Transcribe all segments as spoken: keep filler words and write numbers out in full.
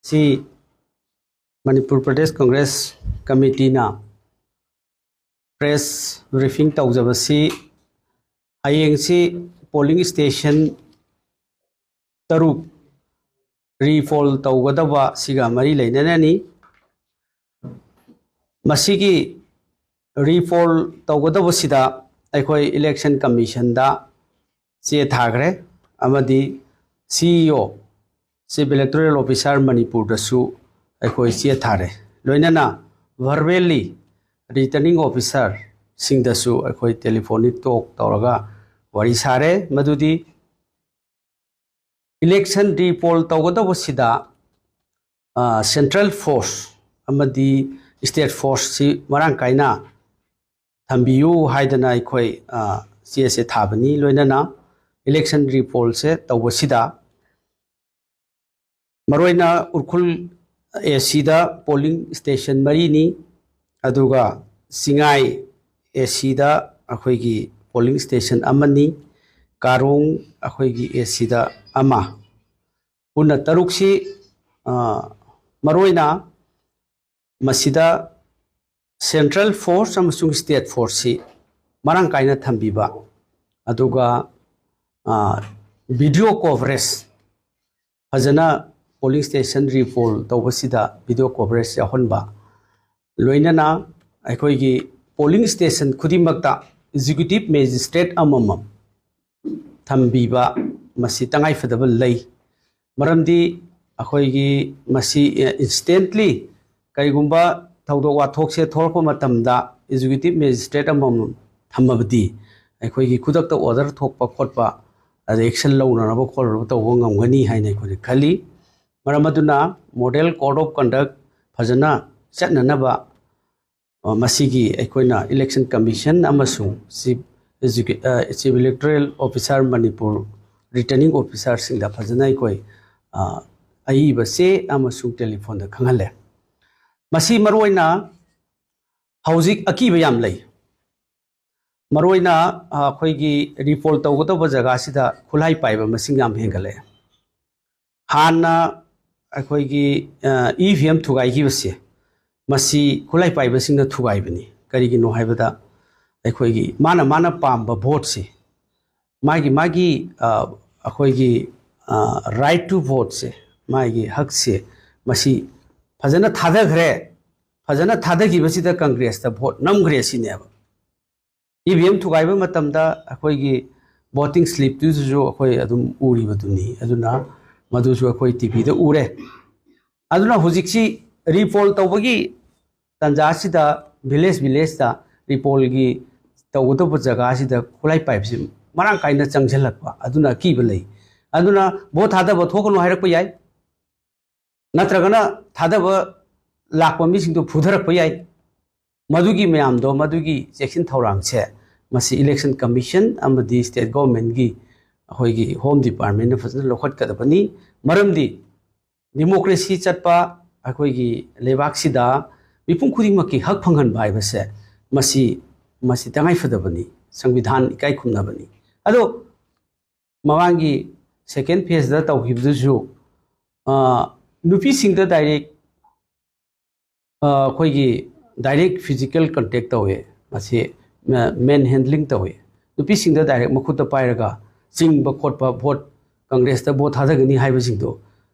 ꯁꯤ ꯃꯅꯤꯄꯨꯔ ꯄ꯭ꯔꯗꯦꯁ ꯀꯪꯒ꯭ꯔꯦꯁ ꯀꯃꯤꯇꯤꯅ ꯄ꯭ꯔꯦꯁ ꯕ꯭ꯔꯤꯐꯤꯡ ꯇꯧꯖꯕꯁꯤ, ꯍꯌꯦꯡꯁꯤ polling station ꯇꯔꯨꯛ ꯔꯤꯄꯣꯜ ꯇꯧꯒꯗꯕ ꯁꯤꯒ ꯃꯔꯤ ꯂꯩꯅꯅꯅꯤ꯫ ꯃꯁꯤꯒꯤ ꯔꯤꯄꯣꯜ ꯇꯧꯒꯗꯕꯁꯤꯗ ꯑꯩꯈꯣꯏ ꯏꯂꯦꯛꯁꯟ ꯀꯃꯤꯁꯟꯗ ꯆꯦ ꯊꯥꯈ꯭ꯔꯦ, ꯑꯃꯗꯤ ꯁꯤ ꯏ ꯑꯣ, ꯆꯤꯐ ꯏꯂꯦꯛꯇꯣꯔꯦꯜ ꯑꯣꯐꯤꯁꯥꯔ ꯃꯅꯤꯄꯨꯔꯗꯁꯨ ꯑꯩꯈꯣꯏ ꯆꯦ ꯊꯥꯔꯦ꯫ ꯂꯣꯏꯅꯅ ꯚꯔꯕꯦꯜꯂꯤ ꯔꯤꯇꯔꯅꯤꯡ ꯑꯣꯐꯤꯁꯥꯔꯁꯤꯡꯗꯁꯨ ꯑꯩꯈꯣꯏ ꯇꯦꯂꯤꯐꯣꯟꯗ ꯇꯣꯛ ꯇꯧꯔꯒ ꯋꯥꯔꯤ ꯁꯥꯔꯦ꯫ ꯃꯗꯨꯗꯤ ꯏꯂꯦꯛꯁꯟ ꯔꯤꯄꯣꯜ ꯇꯧꯒꯗꯧꯕꯁꯤꯗ, ꯑ, ꯁꯦꯟꯇ꯭ꯔꯦꯜ ꯐꯣꯔꯁ ꯑꯃꯗꯤ ꯁ꯭ꯇꯦꯠ ꯐꯣꯔꯁꯁꯤ ꯃꯔꯥꯡ ꯀꯥꯏꯅ ꯊꯝꯕꯤꯌꯨ ꯍꯥꯏꯗꯅ ꯑꯩꯈꯣꯏ, ꯑ, ꯆꯦꯁꯦ ꯊꯥꯕꯅꯤ꯫ ꯂꯣꯏꯅꯅ ꯏꯂꯦꯛꯁꯟ ꯔꯤꯄꯣꯜꯁꯦ ꯇꯧꯕꯁꯤꯗ ꯃꯔꯨꯑꯣꯏꯅ ꯎꯔꯈꯨꯜ ꯑꯦ ꯁꯤꯗ ꯄꯣꯂꯤꯡ ꯁ꯭ꯇꯦꯁꯟ ꯃꯔꯤꯅꯤ, ꯑꯗꯨꯒ ꯆꯤꯡꯉꯥꯏ ꯑꯦ ꯁꯤꯗ ꯑꯩꯈꯣꯏꯒꯤ ꯄꯣꯂꯤꯡ ꯁ꯭ꯇꯦꯁꯟ ꯑꯃꯅꯤ, ꯀꯥꯔꯣꯡ ꯑꯩꯈꯣꯏꯒꯤ ꯑꯦ ꯁꯤꯗ ꯑꯃ, ꯄꯨꯟꯅ ꯇꯔꯨꯛꯁꯤ, ꯑ, ꯃꯔꯨꯑꯣꯏꯅ ꯃꯁꯤꯗ ꯁꯦꯟꯇ꯭ꯔꯦꯜ ꯐꯣꯔꯁ ꯑꯃꯁꯨꯡ ꯁ꯭ꯇꯦꯠ ꯐꯣꯔꯁꯁꯤ ꯃꯔꯥꯡ ꯀꯥꯏꯅ ꯊꯝꯕꯤꯕ, ꯑꯗꯨꯒ, ꯑ, ꯚꯤꯗꯤꯑꯣ ꯀꯣꯚꯔꯦꯖ, ꯐꯖꯅ ꯄꯣꯂꯤꯡ ꯁ꯭ꯇꯦꯁꯟ ꯔꯤꯄꯣꯜ ꯇꯧꯕꯁꯤꯗ ꯚꯤꯗꯤꯑꯣ ꯀꯣꯚꯔꯦꯖ ꯌꯥꯎꯍꯟꯕ, ꯂꯣꯏꯅꯅ ꯑꯩꯈꯣꯏꯒꯤ ꯄꯣꯂꯤꯡ ꯁ꯭ꯇꯦꯁꯟ ꯈꯨꯗꯤꯡꯃꯛꯇ ꯑꯦꯛꯖꯤꯀ꯭ꯌꯨꯇꯤꯚ ꯃꯦꯖꯤꯁꯇ꯭ꯔꯦꯠ ꯑꯃꯃꯝ ꯊꯝꯕꯤꯕ ꯃꯁꯤ ꯇꯉꯥꯏꯐꯗꯕ ꯂꯩ꯫ ꯃꯔꯝꯗꯤ ꯑꯩꯈꯣꯏꯒꯤ ꯃꯁꯤ, ꯑꯦ, ꯏꯟꯁꯇꯦꯟꯠꯂꯤ ꯀꯔꯤꯒꯨꯝꯕ ꯊꯧꯗꯣꯛ ꯋꯥꯊꯣꯛꯁꯦ ꯊꯣꯛꯂꯛꯄ ꯃꯇꯝꯗ ꯑꯦꯛꯖꯤꯀ꯭ꯌꯨꯇꯤꯚ ꯃꯦꯖꯤꯁꯇ꯭ꯔꯦꯠ ꯑꯃꯃꯝ ꯊꯝꯃꯕꯗꯤ ꯑꯩꯈꯣꯏꯒꯤ ꯈꯨꯗꯛꯇ ꯑꯣꯔꯗꯔ ꯊꯣꯛꯄ ꯈꯣꯠꯄ, ꯑꯗ ꯑꯦꯛꯁꯟ ꯂꯧꯅꯅꯕ ꯈꯣꯠꯅꯅꯕ ꯇꯧꯕ ꯉꯝꯒꯅꯤ ꯍꯥꯏꯅ ꯑꯩꯈꯣꯏꯅ ꯈꯜꯂꯤ꯫ ꯃꯔꯝ ꯑꯗꯨꯅ ꯃꯣꯗꯦꯜ ꯀꯣꯗ ꯑꯣꯐ ꯀꯟꯗꯛ ꯐꯖꯅ ꯆꯠꯅꯅꯕ, ꯑ, ꯃꯁꯤꯒꯤ ꯑꯩꯈꯣꯏꯅ ꯏꯂꯦꯛꯁꯟ ꯀꯃꯤꯁꯟ ꯑꯃꯁꯨꯡ ꯆꯤꯐ ꯑꯦꯖꯨꯀꯦ-, ꯑ, chief electoral officer Manipur returning ꯑꯣꯐꯤꯁꯥꯔꯁꯤꯡꯗ ꯐꯖꯅ ꯑꯩꯈꯣꯏ, ꯑ, ꯑꯏꯕ ꯆꯦ ꯑꯃꯁꯨꯡ ꯇꯦꯂꯤꯐꯣꯟꯗ ꯈꯪꯍꯜꯂꯦ꯫ ꯃꯁꯤ ꯃꯔꯨꯑꯣꯏꯅ ꯍꯧꯖꯤꯛ ꯑꯀꯤꯕ ꯌꯥꯝ ꯂꯩ꯫ ꯃꯔꯨꯑꯣꯏꯅ, ꯑ, ꯑꯩꯈꯣꯏꯒꯤ ꯔꯤꯄꯣꯜ ꯇꯧꯒꯗꯧꯕ ꯖꯒꯥꯁꯤꯗ ꯈꯨꯠꯂꯥꯏ ꯄꯥꯏꯕ ꯃꯁꯤꯡ ꯌꯥꯝ ꯍꯦꯟꯒꯠꯂꯛꯑꯦ꯫ ꯍꯥꯟꯅ ꯑꯩꯈꯣꯏꯒꯤ ꯏ ꯚꯤ ꯑꯦꯝ ꯊꯨꯒꯥꯏꯈꯤꯕꯁꯦ, ꯃꯁꯤ ꯈꯨꯠꯂꯥꯏ ꯄꯥꯏꯕꯁꯤꯡꯅ ꯊꯨꯒꯥꯏꯕꯅꯤ꯫ ꯀꯔꯤꯒꯤꯅꯣ ꯍꯥꯏꯕꯗ, ꯑꯩꯈꯣꯏꯒꯤ ꯃꯥꯅ ꯃꯥꯅ ꯄꯥꯝꯕ ꯚꯣꯠꯁꯤ, ꯃꯥꯒꯤ ꯃꯥꯒꯤ ꯑ, ꯑꯩꯈꯣꯏꯒꯤ ꯔꯥꯏꯠ ꯇꯨ ꯚꯣꯠꯁꯦ, ꯃꯥꯒꯤ ꯍꯛꯁꯦ, ꯃꯁꯤ ꯐꯖꯅ ꯊꯥꯗꯈ꯭ꯔꯦ꯫ ꯐꯖꯅ ꯊꯥꯗꯈꯤꯕꯁꯤꯗ ꯀꯪꯒ꯭ꯔꯦꯁꯇ ꯚꯣꯠ ꯅꯝꯈ꯭ꯔꯦ ꯁꯤꯅꯦꯕ꯫ ꯏ ꯚꯤ ꯑꯦꯝ ꯊꯨꯒꯥꯏꯕ ꯃꯇꯝꯗ ꯑꯩꯈꯣꯏꯒꯤ ꯚꯣꯇꯤꯡ ꯁ꯭ꯂꯤꯞꯇꯨꯁꯨ ꯑꯩꯈꯣꯏ ꯑꯗꯨꯝ ꯎꯔꯤꯕꯗꯨꯅꯤ꯫ ꯑꯗꯨꯅ ꯃꯗꯨꯁꯨ ꯑꯩꯈꯣꯏ ꯇꯤ ꯚꯤꯗ ꯎꯔꯦ꯫ ꯑꯗꯨꯅ ꯍꯧꯖꯤꯛꯁꯤ ꯔꯤꯄꯣꯜ ꯇꯧꯕꯒꯤ ꯇꯥꯟꯖꯥꯁꯤꯗ ꯚꯤꯂꯦꯖ ꯚꯤꯂꯦꯖꯇ ꯔꯤꯄꯣꯜꯒꯤ ꯇꯧꯒꯗꯧꯕ ꯖꯒꯥꯁꯤꯗ ꯈꯨꯠꯂꯥꯏ ꯄꯥꯏꯕꯁꯤ ꯃꯔꯥꯡ ꯀꯥꯏꯅ ꯆꯪꯁꯤꯜꯂꯛꯄ ꯑꯗꯨꯅ ꯑꯀꯤꯕ ꯂꯩ꯫ ꯑꯗꯨꯅ ꯚꯣꯠ ꯊꯥꯗꯕ ꯊꯣꯛꯀꯅꯨ ꯍꯥꯏꯔꯛꯄ ꯌꯥꯏ, ꯅꯠꯇ꯭ꯔꯒꯅ ꯊꯥꯗꯕ ꯂꯥꯛꯄ ꯃꯤꯁꯤꯡꯗꯨ ꯐꯨꯊꯔꯛꯄ ꯌꯥꯏ꯫ ꯃꯗꯨꯒꯤ ꯃꯌꯥꯝꯗꯣ, ꯃꯗꯨꯒꯤ ꯆꯦꯛꯁꯤꯟ ꯊꯧꯔꯥꯡꯁꯦ ꯃꯁꯤ ꯏꯂꯦꯛꯁꯟ ꯀꯃꯤꯁꯟ ꯑꯃꯗꯤ ꯁ꯭ꯇꯦꯠ ꯒꯣꯚꯔꯟꯃꯦꯟꯠꯀꯤ, ꯑꯩꯈꯣꯏꯒꯤ ꯍꯣꯝ ꯗꯤꯄꯥꯔꯠꯃꯦꯟꯠꯅ ꯐꯖꯅ ꯂꯧꯈꯠꯀꯗꯕꯅꯤ꯫ ꯃꯔꯝꯗꯤ ꯗꯤꯃꯣꯀ꯭ꯔꯦꯁꯤ ꯆꯠꯄ ꯑꯩꯈꯣꯏꯒꯤ ꯂꯩꯕꯥꯛꯁꯤꯗ ꯃꯤꯄꯨꯝ ꯈꯨꯗꯤꯡꯃꯛꯀꯤ ꯍꯛ ꯐꯪꯍꯟꯕ ꯍꯥꯏꯕꯁꯦ ꯃꯁꯤ, ꯃꯁꯤ ꯇꯉꯥꯏꯐꯗꯕꯅꯤ, ꯁꯪꯕꯤꯙꯥꯟ ꯏꯀꯥꯏ ꯈꯨꯝꯅꯕꯅꯤ꯫ ꯑꯗꯣ ꯃꯃꯥꯡꯒꯤ ꯁꯦꯀꯦꯟ ꯐꯦꯖꯇ ꯇꯧꯈꯤꯕꯗꯨꯁꯨ, ꯑ, ꯅꯨꯄꯤꯁꯤꯡꯗ ꯗꯥꯏꯔꯦꯛ, ꯑ, ꯑꯩꯈꯣꯏꯒꯤ ꯗꯥꯏꯔꯦꯛ ꯐꯤꯖꯤꯀꯦꯜ ꯀꯟꯇꯦꯛ ꯇꯧꯋꯦ꯫ ꯃꯁꯤ ꯃꯦꯟ ꯍꯦꯟꯗ꯭ꯂꯤꯡ ꯇꯧꯋꯦ꯫ ꯅꯨꯄꯤꯁꯤꯡꯗ ꯗꯥꯏꯔꯦꯛ ꯃꯈꯨꯠꯇ ꯄꯥꯏꯔꯒ ꯆꯤꯡꯕ ꯈꯣꯠꯄ, ꯚꯣꯠ ꯀꯪꯒ꯭ꯔꯦꯁꯇ ꯚꯣꯠ ꯊꯥꯗꯒꯅꯤ ꯍꯥꯏꯕꯁꯤꯡꯗꯣ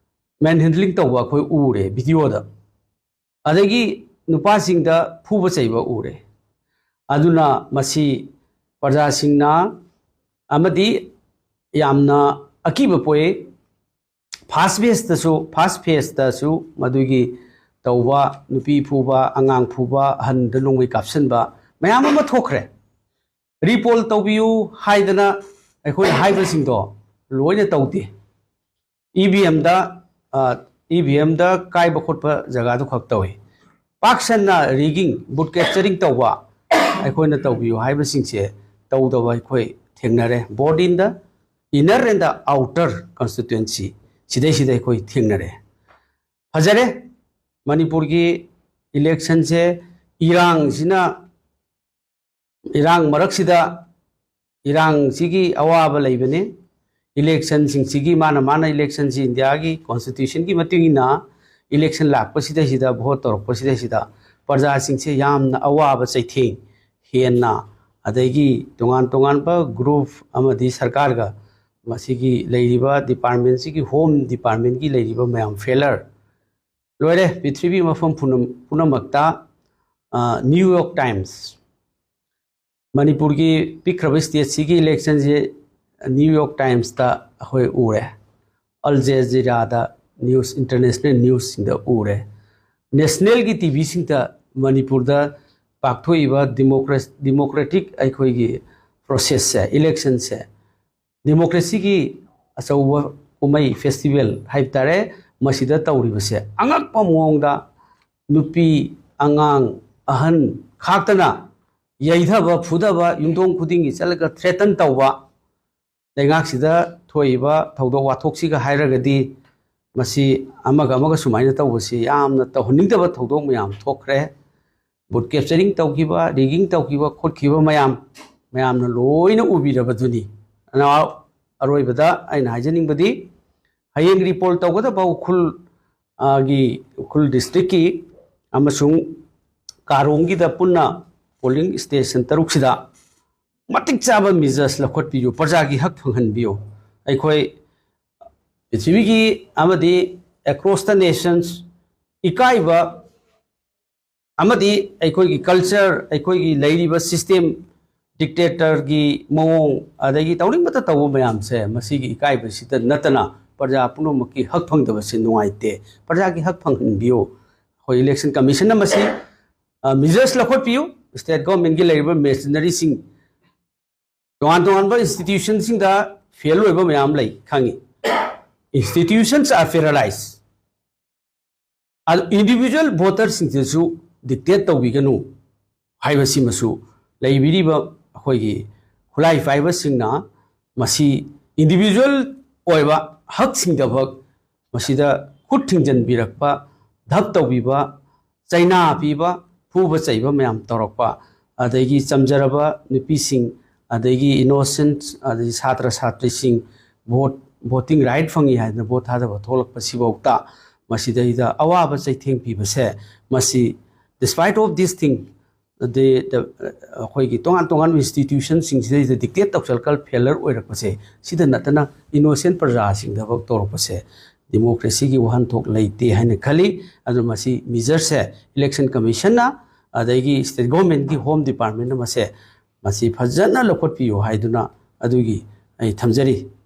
ꯃꯦꯟ ꯍꯦꯟꯗ꯭ꯂꯤꯡ ꯇꯧꯕ ꯑꯩꯈꯣꯏ ꯎꯔꯦ ꯚꯤꯗꯤꯑꯣꯗ꯫ ꯑꯗꯒꯤ ꯅꯨꯄꯥꯁꯤꯡꯗ ꯐꯨꯕ ꯆꯩꯕ ꯎꯔꯦ꯫ ꯑꯗꯨꯅ ꯃꯁꯤ ꯄ꯭ꯔꯖꯥꯁꯤꯡꯅ ꯑꯃꯗꯤ ꯌꯥꯝꯅ ꯑꯀꯤꯕ ꯄꯣꯛꯏ꯫ ꯐꯥꯔꯁ ꯐꯦꯖꯇꯁꯨ, ꯐꯥꯔꯁ ꯐꯦꯖꯇꯁꯨ ꯃꯗꯨꯒꯤ ꯇꯧꯕ, ꯅꯨꯄꯤ ꯐꯨꯕ, ꯑꯉꯥꯡ ꯐꯨꯕ, ꯑꯍꯟꯗ ꯅꯣꯡꯃꯩ ꯀꯥꯞꯁꯤꯟꯕ ꯃꯌꯥꯝ ꯑꯃ ꯊꯣꯛꯈ꯭ꯔꯦ꯫ ꯔꯤꯄꯣꯜ ꯇꯧꯕꯤꯌꯨ ꯍꯥꯏꯗꯅ ꯑꯩꯈꯣꯏꯅ ꯍꯥꯏꯕꯁꯤꯡꯗꯣ ꯂꯣꯏꯅ ꯇꯧꯗꯦ꯫ ꯏ ꯚꯤ ꯑꯦꯝꯗ, ꯏ ꯚꯤ ꯑꯦꯝꯗ ꯀꯥꯏꯕ ꯈꯣꯠꯄ ꯖꯒꯥꯗꯨ ꯈꯛ ꯇꯧꯏ꯫ ꯄꯥꯛ ꯁꯟꯅ ꯔꯤꯒꯤꯡ, ꯕꯨꯠ ꯀꯦꯞꯆꯔꯤꯡ ꯇꯧꯕ ꯑꯩꯈꯣꯏꯅ ꯇꯧꯕꯤꯌꯨ ꯍꯥꯏꯕꯁꯤꯡꯁꯦ ꯇꯧꯗꯕ ꯑꯩꯈꯣꯏ ꯊꯦꯡꯅꯔꯦ꯫ Both in the inner and the outer constituency ꯁꯤꯗꯩꯁꯤꯗ ꯑꯩꯈꯣꯏ ꯊꯦꯡꯅꯔꯦ꯫ ꯐꯖꯔꯦ, ꯃꯅꯤꯄꯨꯔꯒꯤ ꯏꯂꯦꯛꯁꯟꯁꯦ ꯏꯔꯥꯡꯁꯤꯅ, ꯏꯔꯥꯡ ꯃꯔꯛꯁꯤꯗ ꯏꯔꯥꯡꯁꯤꯒꯤ ꯑꯋꯥꯕ ꯂꯩꯕꯅꯤ꯫ ꯏꯂꯦꯛꯁꯟꯁꯤꯡꯁꯤꯒꯤ ꯃꯥꯅ ꯃꯥꯅ ꯏꯂꯦꯛꯁꯟꯁꯤ ꯏꯟꯗꯤꯌꯥꯒꯤ ꯀꯣꯟꯁꯇꯤꯇ꯭ꯌꯨꯁꯟꯒꯤ ꯃꯇꯨꯡ ꯏꯟꯅ ꯏꯂꯦꯛꯁꯟ ꯂꯥꯛꯄꯁꯤꯗꯩꯁꯤꯗ, ꯚꯣꯠ ꯇꯧꯔꯛꯄꯁꯤꯗꯩꯁꯤꯗ ꯄ꯭ꯔꯖꯥꯁꯤꯡꯁꯦ ꯌꯥꯝꯅ ꯑꯋꯥꯕ ꯆꯩꯊꯦꯡ ꯍꯦꯟꯅ, ꯑꯗꯒꯤ ꯇꯣꯉꯥꯟ ꯇꯣꯉꯥꯟꯕ ꯒ꯭ꯔꯨꯞ ꯑꯃꯗꯤ ꯁꯔꯀꯥꯔꯒ ꯃꯁꯤꯒꯤ ꯂꯩꯔꯤꯕ ꯗꯤꯄꯥꯔꯠꯃꯦꯟꯁꯤꯒꯤ ꯍꯣꯝ ꯗꯤꯄꯥꯔꯠꯃꯦꯟꯒꯤ ꯂꯩꯔꯤꯕ ꯃꯌꯥꯝ ꯐꯦꯂꯔ ꯂꯣꯏꯔꯦ꯫ ꯄ꯭ꯔꯤꯊꯤꯕꯤ ꯃꯐꯝ ꯄꯨꯝꯅꯃꯛꯇ ꯅ꯭ꯌꯨ ꯌꯣꯔꯛ ꯇꯥꯏꯝꯁ, ꯃꯅꯤꯄꯨꯔꯒꯤ ꯄꯤꯛꯈ꯭ꯔꯕ ꯁ꯭ꯇꯦꯠꯁꯤꯒꯤ ꯏꯂꯦꯛꯁꯟꯁꯦ ꯅ꯭ꯌꯨ ꯌꯣꯔꯛ ꯇꯥꯏꯝꯁꯇ ꯑꯩꯈꯣꯏ ꯎꯔꯦ, ꯑꯜ ꯖꯖꯤꯔꯥꯗ ꯅ꯭ꯌꯨꯁ, ꯏꯟꯇꯔꯅꯦꯁꯅꯦꯜ ꯅ꯭ꯌꯨꯁꯁꯤꯡꯗ ꯎꯔꯦ, ꯅꯦꯁꯅꯦꯜꯒꯤ ꯇꯤ ꯚꯤꯁꯤꯡꯗ ꯃꯅꯤꯄꯨꯔꯗ ꯄꯥꯛꯊꯣꯛꯏꯕ ꯗꯤꯃꯣꯀ꯭ꯔꯦꯁ ꯗꯤꯃꯣꯀ꯭ꯔꯦꯇꯤꯛ ꯑꯩꯈꯣꯏꯒꯤ ꯄ꯭ꯔꯣꯁꯦꯁꯁꯦ, ꯏꯂꯦꯛꯁꯟꯁꯦ, ꯗꯦꯃꯣꯀ꯭ꯔꯦꯁꯤꯒꯤ ꯑꯆꯧꯕ ꯀꯨꯝꯍꯩ, ꯐꯦꯁꯇꯤꯚꯦꯜ ꯍꯥꯏꯕ ꯇꯥꯔꯦ, ꯃꯁꯤꯗ ꯇꯧꯔꯤꯕꯁꯦ ꯑꯉꯛꯄ ꯃꯑꯣꯡꯗ ꯅꯨꯄꯤ, ꯑꯉꯥꯡ, ꯑꯍꯟ ꯈꯥꯛꯇꯅ ꯌꯩꯊꯕ, ꯐꯨꯊꯕ, ꯌꯨꯝꯊꯣꯡ ꯈꯨꯗꯤꯡꯒꯤ ꯆꯠꯂꯒ ꯊ꯭ꯔꯦꯇꯟ ꯇꯧꯕ, ꯂꯩꯉꯥꯛꯁꯤꯗ ꯊꯣꯛꯏꯕ ꯊꯧꯗꯣꯛ ꯋꯥꯊꯣꯛꯁꯤꯒ ꯍꯥꯏꯔꯒꯗꯤ ꯃꯁꯤ ꯑꯃꯒ ꯑꯃꯒ ꯁꯨꯃꯥꯏꯅ ꯇꯧꯕꯁꯤ ꯌꯥꯝꯅ ꯇꯧꯍꯟꯅꯤꯡꯗꯕ ꯊꯧꯗꯣꯛ ꯃꯌꯥꯝ ꯊꯣꯛꯈ꯭ꯔꯦ꯫ ꯕꯨꯠ ꯀꯦꯞꯆꯔꯤꯡ ꯇꯧꯈꯤꯕ, ꯔꯤꯒꯤꯡ ꯇꯧꯈꯤꯕ ꯈꯣꯠꯈꯤꯕ ꯃꯌꯥꯝ, ꯃꯌꯥꯝꯅ ꯂꯣꯏꯅ ꯎꯕꯤꯔꯕꯗꯨꯅꯤ꯫ ꯑꯅꯥ-, ꯑꯔꯣꯏꯕꯗ ꯑꯩꯅ ꯍꯥꯏꯖꯅꯤꯡꯕꯗꯤ, ꯍꯌꯦꯡ ꯔꯤꯄꯣꯜ ꯇꯧꯒꯗꯕ ꯎꯈ꯭ꯔꯨꯜ, ꯑ, ꯒꯤ, ꯎꯈ꯭ꯔꯨꯜ ꯗꯤꯁꯇ꯭ꯔꯤꯛꯀꯤ ꯑꯃꯁꯨꯡ ꯀꯥꯔꯣꯡꯒꯤꯗ ꯄꯨꯟꯅ ꯄꯣꯂꯤꯡ ꯁ꯭ꯇꯦꯁꯟ ꯇꯔꯨꯛꯁꯤꯗ ꯃꯇꯤꯛ ꯆꯥꯕ ꯃꯤꯖꯔꯁ ꯂꯧꯈꯠꯄꯤꯌꯨ, ꯄ꯭ꯔꯖꯥꯒꯤ ꯍꯛ ꯐꯪꯍꯟꯕꯤꯌꯨ꯫ ꯑꯩꯈꯣꯏ ꯄ꯭ꯔꯤꯊꯤꯕꯤꯒꯤ ꯑꯃꯗꯤ across the nations ꯏꯀꯥꯏꯕ ꯑꯃꯗꯤ ꯑꯩꯈꯣꯏꯒꯤ ꯀꯜꯆꯔ, ꯑꯩꯈꯣꯏꯒꯤ ꯂꯩꯔꯤꯕ ꯁꯤꯁꯇꯦꯝ, ꯗꯤꯛꯇꯦꯇꯔꯒꯤ ꯃꯑꯣꯡ, ꯑꯗꯒꯤ ꯇꯧꯅꯤꯡꯕꯇ ꯇꯧꯕ ꯃꯌꯥꯝꯁꯦ, ꯃꯁꯤꯒꯤ ꯏꯀꯥꯏꯕꯁꯤꯗ ꯅꯠꯇꯅ ꯄ꯭ꯔꯖꯥ ꯄꯨꯝꯅꯃꯛꯀꯤ ꯍꯛ ꯐꯪꯗꯕꯁꯤ ꯅꯨꯡꯉꯥꯏꯇꯦ꯫ ꯄ꯭ꯔꯖꯥꯒꯤ ꯍꯛ ꯐꯪꯍꯟꯕꯤꯌꯨ꯫ ꯑꯩꯈꯣꯏ ꯏꯂꯦꯛꯁꯟ ꯀꯃꯤꯁꯟꯅ ꯃꯁꯤ, ꯑ, ꯃꯤꯖꯔꯁ ꯂꯧꯈꯠꯄꯤꯌꯨ꯫ ꯁ꯭ꯇꯦꯠ ꯒꯣꯔꯃꯦꯟꯒꯤ ꯂꯩꯔꯤꯕ ꯃꯦꯁꯤꯅꯔꯤꯁꯤꯡ, ꯇꯣꯉꯥꯟ ꯇꯣꯉꯥꯟꯕ ꯏꯟꯁꯇꯤꯇ꯭ꯌꯨꯁꯟꯁꯤꯡꯗ ꯐꯦꯜ ꯑꯣꯏꯕ ꯃꯌꯥꯝ ꯂꯩ, ꯈꯪꯉꯤ꯫ Institutions are paralyzed꯫ ꯑꯗꯨ ꯏꯟꯗꯤꯚꯤꯖꯨꯋꯦꯜ ꯚꯣꯇꯔꯁꯤꯡꯁꯤꯁꯨ ꯗꯤꯛꯇꯦꯠ ꯇꯧꯕꯤꯒꯅꯨ ꯍꯥꯏꯕꯁꯤꯃꯁꯨ, ꯂꯩꯕꯤꯔꯤꯕ ꯑꯩꯈꯣꯏꯒꯤ ꯈꯨꯠꯂꯥꯏ ꯄꯥꯏꯕꯁꯤꯡꯅ ꯃꯁꯤ ꯏꯟꯗꯤꯚꯤꯖꯨꯋꯦꯜ ꯑꯣꯏꯕ ꯍꯛꯁꯤꯡꯗꯐꯛ ꯃꯁꯤꯗ ꯈꯨꯠ ꯊꯤꯡꯖꯤꯟꯕꯤꯔꯛꯄ, ꯙꯞ ꯇꯧꯕꯤꯕ, ꯆꯩꯅꯥ ꯄꯤꯕ, ꯐꯨꯕ ꯆꯩꯕ ꯃꯌꯥꯝ ꯇꯧꯔꯛꯄ, ꯑꯗꯒꯤ ꯆꯝꯖꯔꯕ ꯅꯨꯄꯤꯁꯤꯡ, ꯑꯗꯒꯤ ꯏꯅꯣꯁꯦꯟꯠ, ꯑꯗꯒꯤ ꯁꯥꯇ꯭ꯔ ꯁꯥꯇ꯭ꯔꯤꯁꯤꯡ, vote voting right ꯐꯪꯉꯤ ꯍꯥꯏꯗꯅ vote ꯊꯥꯗꯕ ꯊꯣꯛꯂꯛꯄꯁꯤꯐꯥꯎꯗ ꯃꯁꯤꯗꯩꯗ ꯑꯋꯥꯕ ꯆꯩꯊꯦꯡ ꯄꯤꯕꯁꯦ, ꯃꯁꯤ despite of this thing, the, the, ꯑꯩꯈꯣꯏꯒꯤ ꯇꯣꯉꯥꯟ ꯇꯣꯉꯥꯟꯕ institutionꯁꯤꯡꯁꯤꯗꯩꯗ dictate ꯇꯧꯁꯜꯂꯛꯄ failure ꯑꯣꯏꯔꯛꯄꯁꯦ, ꯁꯤꯗ ꯅꯠꯇꯅ innocent ꯄ꯭ꯔꯖꯥꯁꯤꯡꯗ ꯇꯧꯔꯛꯄꯁꯦ democracyꯒꯤ ꯋꯥꯍꯟꯊꯣꯛ ꯂꯩꯇꯦ ꯍꯥꯏꯅ ꯈꯜꯂꯤ꯫ ꯑꯗꯨꯅ ꯃꯁꯤ measureꯁꯦ election commissionꯅ, ꯑꯗꯒꯤ state governmentꯀꯤ home departmentꯅ ꯃꯁꯦ, ꯃꯁꯤ ꯐꯖꯅ ꯂꯧꯈꯠꯄꯤꯌꯨ ꯍꯥꯏꯗꯨꯅ ꯑꯗꯨꯒꯤ ꯑꯩ ꯊꯝꯖꯔꯤ꯫